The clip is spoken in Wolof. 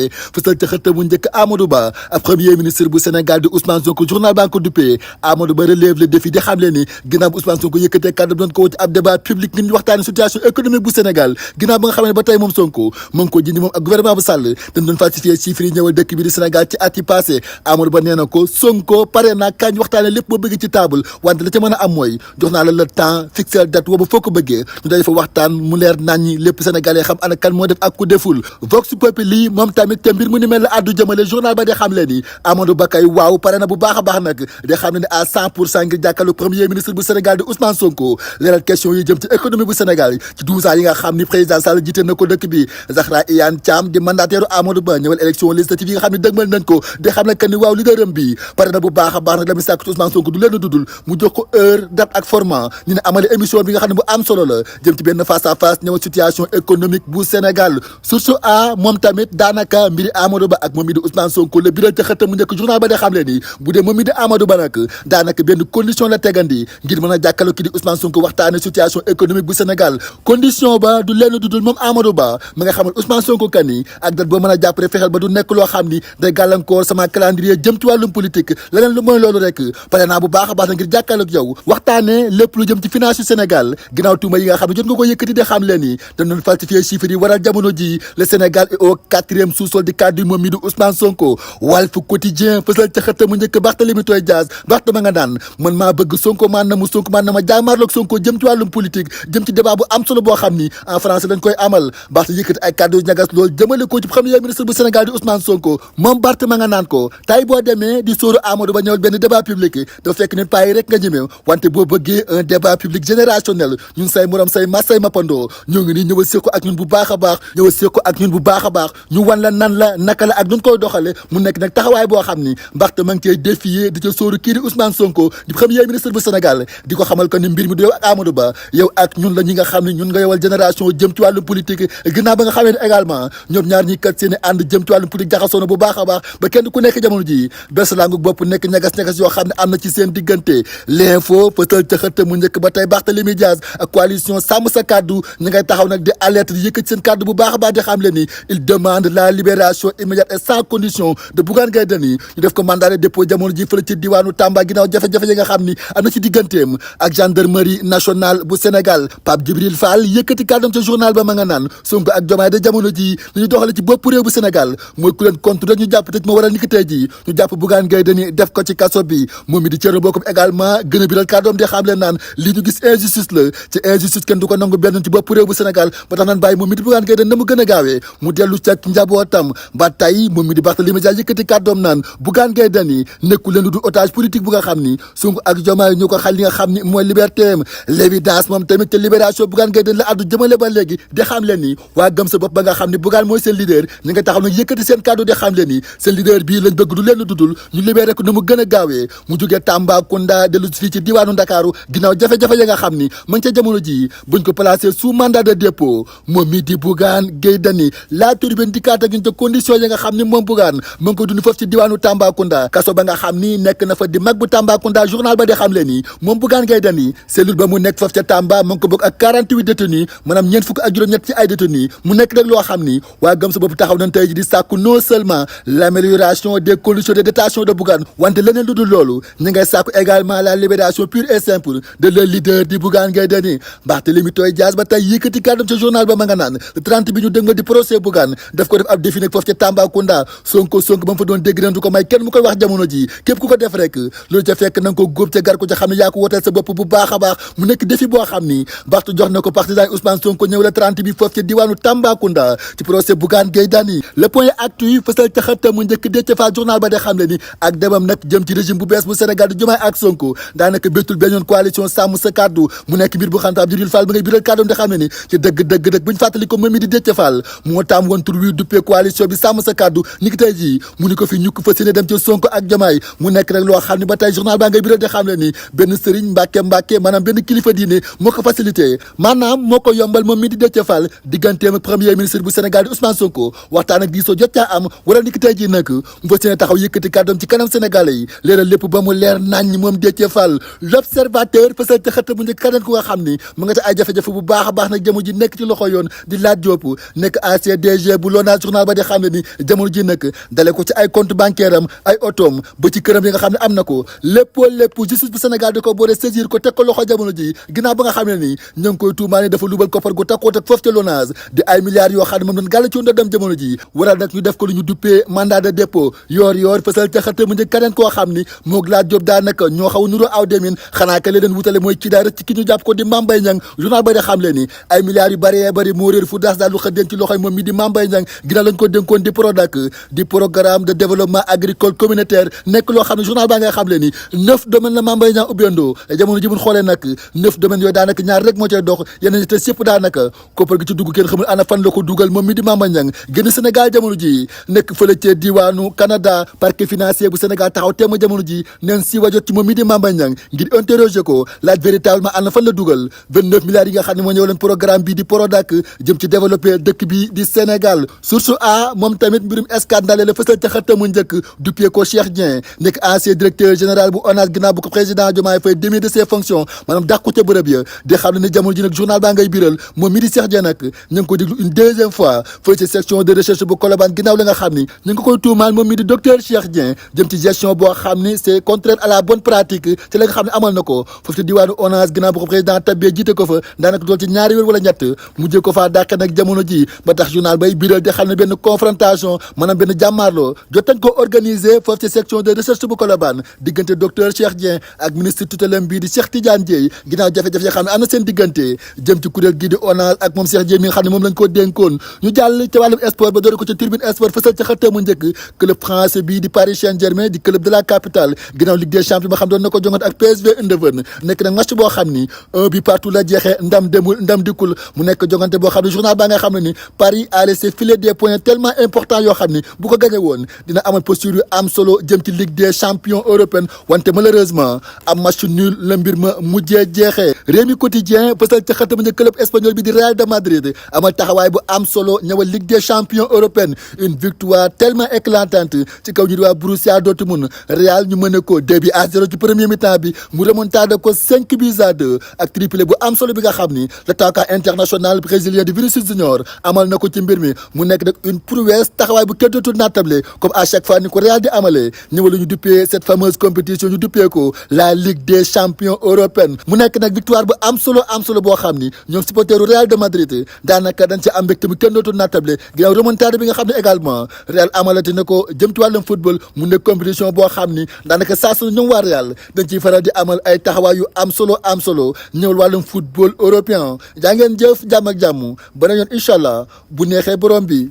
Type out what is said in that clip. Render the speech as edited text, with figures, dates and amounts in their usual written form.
fësal ca xëtt mu njëkk Amadou Ba ak premier ministre bu Sénégal di Ousmane Sonko journal baa ngi ko duppee Amadou Ba relève le défi di xam le ni ginnaaw bu Ousmane Sonko yëkkatee kàddu doon ko woo ci ab débat public ngir ñu waxtaane situation économique bu Sénégal ginnaaw ba nga xam ne ba tey moom Sonko mu ngi ko jindi moom ak gouvernement bu Sall dañ doon falsifier chiffres yi ñëwal dëkk bi di Sénégal ci at yi passé Amadou Ba nee na ko Sonko pare naa kañ waxtaane lépp boo bëgg ci table wante la ca mën a am mooy jox naa la le temps fixer date boobu foo ko bëggee ñu daje fa waxtaan mu leer naññi lépp Sénégalais xam ana kan moo def ak ku deful Vox Populi moom tamit te mbir mu ni mel la addu jëmale journal ba di xam le ni Amadou Ba kay waaw pare na bu baax a baax nag di xam ne ne à 100% ngir jàkkaarloo premier ministre bu Sénégal di Ousmane Sonko leeral question yi jëm ci économie bu Sénégal ci 12 ans yi nga xam ni président Sall jiite na ko dëkk bi Zahra Iyane Thiam di mandataire Amadou Ba ñëwal élection législative yi nga xam ne dëgmal nañ ko di xam ne que ni waaw leaderam bi pare na bu baax a baax nag la muy sàkk ci Ousmane Sonko du leen dudul mu jox ko heure date ak format ñu ne amale émission bi nga xam ne bu am solo la jëm ci benn face à face ñëwal situation économique bu Sénégal source a moom tamit daanaka mbiri Amadou Ba ak moom mi di Ousmane Sonko la biral ca xëtta mu njëkk journal ba di xam leen ni bu dee moom mi di Amadou Ba nag daanaka benn condition la tegandi ngir mën a jàkkaarloo ki di Ousmane Sonko waxtaane situation économique bu Sénégal condition ba du leen dudul moom Amadou Ba ma nga xamal Ousmane Sonko kan ni ak date boo mën a jàppale fexeel ba du nekk loo xam ni day gàllankoor sama calendrier jëm ci wàllum politique leneen lu mooy loolu rek pare naa bu baax a baax na ngir jàkkaarloo ak yow waxtaane lépp lu jëm ci finance yu Sénégal ginnaaw tuuma yi nga xam ne jot nga ko yëkkati di xam leen ni dañ doon falsifier chiffres yi waral jamono ji le Sénégal est au 4e sous-sol du cadre moom mi di Ousmane Sonko Walf Quotidien fësal ca xëtta mu njëkk Barthélémy Toye Dias Barth ma nga naan man maa bëgg Sonko man na ma jaamaarloog Sonko jëm ci wàllum politique jëm ci débat bu am solo boo xam ni en français dañ koy amal Barth yëkkati ay kàddu yu ñagas loolu jëmale ko ci premier ministre bu Sénégal di Ousmane Sonko moom Barth ma nga naan ko tay boo demee di sóoru Amadou Ba ñëwal benn débat public dafa fekk ne paa yi rek nga ñëmee wante boo bëggee un débat public générationnel ñun say morom say mas say mappandoo ñoo ngi nii ñëwal séq ko ak ñun bu baax a baax ñu wan la nan la naka la ak nun koy doxale mu nekk nag taxawaay boo xam ni Barth ma ngi cay défier di ca sóoru kii di Ousmane Sonko di premier ministre bu Sénégal di ko xamal ko ni mbir mi du yow ak Amadou Ba yow ak ñun la ñi nga xam ne ñun nga yowal génération jëm ci wàllum politique ginnaaw ba nga xamee ne également ñoom ñaar ñi kat seen i ànd jëm ci wàllum politique jaxasoo na bu baax a baax ba kenn ku nekk jamono ji bés langu bopp nekk ñagas-ñagas yoo xam ne am na ci seen diggante l'info fësal ca xëtt mu njëkk ba tey Barthélémy Dias ak coalition sàmm sa kàddu ñu ngay taxaw nag di alerte di yëkkati seen kàddu bu baax a baax di xam leen ni il demande la libération immédiate et sans condition de Bougane Gueye Dany ñu def ko mandat de dépôt jamono ji fële ci diwaanu Tamba ginnaaw jafe-jafe yi nga xam ni am na ci digganteem ak gendarmerie nationale bu Sénégal Pape Djibril Fall yëkkati kàddoom ca journal ba ma nga naan Sonko ak Diomaye de jamono ji li ñu doxale ci bopp réew bu Sénégal mooy ku leen contre rek ñu jàpp tëj ma waral ni ki tey ji ñu jàpp Bougane Gueye Dany def ko ci kaso bi moom mi di Thierno Bocoum également gën a biral kàddoom di xam leen naan li ñu gis injustice la ci injustice kenn du ko nangu benn ci bopp réew bu Sénégal ba tax naan bàyyi moom mi di Bougane Gueye Dany na mu gën a gaawee mu dellu ca njabootam ba tey moom mi di Barthélémy Dias yëkkati kàddoom naan Bougane Gueye Dany nekku leen du otage politique bu nga xam ni Sonko ak Diomaye ñu ko xal li nga xam ni mooy liberté am l'évidence moom tamit te libération Bougane Gueye Dany la addu jëmale ba léegi di xam leen ni waa gëm sa bopp ba nga xam ni Bougane mooy seen leader ñi nga taxaw nag yëkkati seen kàddu di xam leen ni seen leader bii lañ bëgg du leen dudul ñu libéré ko na mu gën a gaawee mu jógee Tambacounda dellu fii ci diwaanu Ndakaaru ginnaaw jafe-jafe ya nga xam ni ma ngi ca jamono ji buñ ko placé sous mandat de dépôt moom mi di Bougane Gueye Dany la turbine di kaat ak ñu ca condition ya nga xam ni moom Bougane ma ngi ko dund foofu ci diwaanu Tambacounda kaso ba nga xam ni nekk na fa di mag bu Tambacounda journal ba di xam leen ni moom Bougane Gueye Dany cellule ba mu nekk foofu ca Tamba ma ngi ko bokk ak 48 détenus maanaam ñeent fukk ak juróom-ñett ci ay détenus mu nekk rek loo xam ni waa gëm sa bopp taxaw nañ tey ji di sàkku non seulement l'amélioration des conditions de détention de Bougane wante leneen lu dul loolu ñu ngay sàkku également la libération pure et simple de leur leader di Bougane Gueye Dany Barthélémy Toye Dias ba tey yëkkati kàddam ca journal ba ma nga naan le 30 bi ñu dëg ma di procès Bougane daf ko def ab défi nekk foofu ca Tambacounda Sonko ba mu fa doon dégg nañ du ko may kenn mu koy wax jamono ji képp ku ko def rek loolu ca fekk na nga ko góob ca gar ko ca xam ne yaa ko wooteel sa bopp bu baax a baax mu nekk défi boo xam ni Barth jox na ko partisan Ousmane Sonko ñëw la 30 bi foofu ca diwaanu Tambacounda ci procès Bougane Gueye Dany le point actu fësal ca xëtta mu njëkk Déthié Fall journal ba de xam le ni ak demam nag jëm ci régime bu bees bu Sénégal di Diomaye ak Sonko daanaka béttul benn coalition sàmm sa kàddu mu nekk mbir bu xam Pape Djibril Fall ba ngay biral kàddoom de xam ne ni ci dëgg buñ fàttali ko moom mi di Déthié Fall moo taam woon tur wi duppee coalition bi sàmm sa kàddu ni ki tey jii mu ni ko fi ñukk fa séene dem ci Sonko ak Diomaye mu nekk rek loo xam ne ba tey journal baa ngay biral de xam le ni benn sëriñ Mbàkke maanaam benn kilifa diine moo ko facilité maanaam moo ko yombal moom mi di Déthié Fall digganteem ak premier ministre bu Sénégal di Ousmane Sonko waxtaan ak diisoo jot caa am waral ni ki tey jii nag mu fa séene taxaw yëkkati kàddoom ci kanam sénégalais yi leeral lépp ba mu leer nañ moom Déthié Fall l'observateur fësal ca xëtt bu njëkk kaneen ku nga xam ni mu nga ca ay jafe-jafe bu baax a baax nag jëmu ji nekk ci loxo yoon di Lat Diop nekk ancien DG bu LONASE journal journal ba di xam ne ni jamono ji nag dale ko ci ay compte bancaire am ay otoom ba ci këram yi nga xam ne am na ko lépp justice bu Sénégal di ko boole saisir ko teg ko loxo jamono ji ginnaaw ba nga xam ne ni ñu ngi koy tuumaal ne dafa lubal koppar gu takkoo teg foofu ca LONASE di ay milliards yoo xam ne moom doon gàlla ci woon dem jamono ji waral nag ñu def ko lu ñu duppee mandat de dépôt yoor fësal ca xëtt mu njëkk keneen koo xam ni moog laa Jóob daanaka ñoo xaw a nuroo aw demin xanaa ka leen wutale mooy ci daara ci ki ñu jàpp ko di Mame Mbaye Niang journal ba di xam le ni ay milliards yu bari moo réer fu daas daal lu xëddeen ci loxoy moom mi di Mame Mbaye Niang ginnaaw lañ ko dénkoon di PRODAC di programme de développement agricole communautaire nekk loo xam ne journal baa ngay xam le ni 9 domaines la Mame Mbaye Niang ubbeendoo jamono ji mun xoolee nag 9 domaines yooyu daanaka ñaar rek moo cay dox yeneen te yëpp daanaka koppar gi ci dugg kenn xamul ana fan la ko dugal moom mi di Mame Mbaye Niang génn Sénégal jamono ji nekk fële ca diwaanu Canada parquet financier bu Sénégal taxaw teema jamono ji neen si wajot ci moom mi di Mame Mbaye Niang ngir interroger ko laaj véritablement ana fan la dugal 29 milliards yi nga xam ne moo ñëw leen programme bi di PRODAC jëm ci développer dëkk bi di Sénégal source a moom tamit mbirum scandale la fësal ca xëttamu njëkk duppee ko Cheikh Dieng nekk ancien directeur général bu ONAS ginnaaw bu ko président Diomaye Faye démis de ses fonctions maanaam dàqu ca bërëb ya di xam ne jamono ji nag journal baa ngay biral moom mi di Cheikh Dieng nag ñu ngi ko déglu une deuxième fois fële ci section de recherche bu Colobane ginnaaw la nga xam ni ñu ngi koy tuumaal moom mi di docteur Cheikh Dieng jëm ci gestion boo xam ni c'est contraire à la bonne pratique ci la nga xam ne amal na ko foofu ci diwaanu ONAS ginnaaw bu ko président tabbee jiite ko fa daanaka dool ci ñaari wér wala ñett mujjee ko faa dàqe nag jamono ji ba tax journal bay biral di xam ne benn confrontation maanaam benn jàmmaarloo jotañ ko organiser foofu ci section de recherche bu Colobane diggante docteur Cheikh Dieng ak ministre tutelem bii di Cheikh Tidiane Dièye ginnaaw jafe-jafe yoo xam ne am na seen diggante jëm ci kuréel gii di ONAS ak moom Cheikh Dieng mi nga xam ne moom lañ ko dénkoon ñu jàll ca wàllum sport ba doore ko ca tribune sport fësal ca xëttamu njëkk club français bii di Paris Saint-Germain di club de la capitale ginnaaw Ligue des champions ba xam doon na ko jongante ak PSV Eindhoven nekk nag match boo xam ni un but partout la jeexee ndam demul ndam dikkul mu nekk jongante boo xam ne journal baa nga xam ne ni Paris a laissé filer des points tellement importants yoo xam ni bu ko gagné woon dina amal posture yu am solo jëm ci Ligue des champions européenne wante malheureusement am match nul la mbir ma mujjee jeexee Rewmi Quotidien fësal ca xëttamu njëkk club espagnol bi di Real de Madrid amal taxawaay bu am solo ñëwal Ligue des champions européenne une victoire tellement éclatante ci kaw ñu di waa Borussia Dortmund Real ñu mën ko 2-0 ci premier mi-temps bi mu remontada ko 5-2 ak triplé bu am solo bi nga xam ni l'attaquant international brésilien de Vinicius Junior amal na ko ci mbir mi mu nekk nag une prouesse taxawaay bu kenn dootul naatable comme à chaque fois ni ko Real di amalee ñëwal ñu duppee cette fameuse compétition ñu duppee ko la Ligue des champions européenne mu nekk nag victoire bu am solo boo xam ni ñoom supporteru Real de Madrid daanaka dañ ci am mbégte bu kenn dootul naatable ginnaaw remontada bi nga xam ne également Real amalati na ko jëm ci wàllum football mu nekk compétition boo xam ni daanaka saa su ñoom waa Real dañ ciy faral di amal ay taxawaay yu am solo ñëwal wàllum football européen jaa ngeen jëf jàmm ak jàmm beneen yoon incha allah bu neexee borom bi.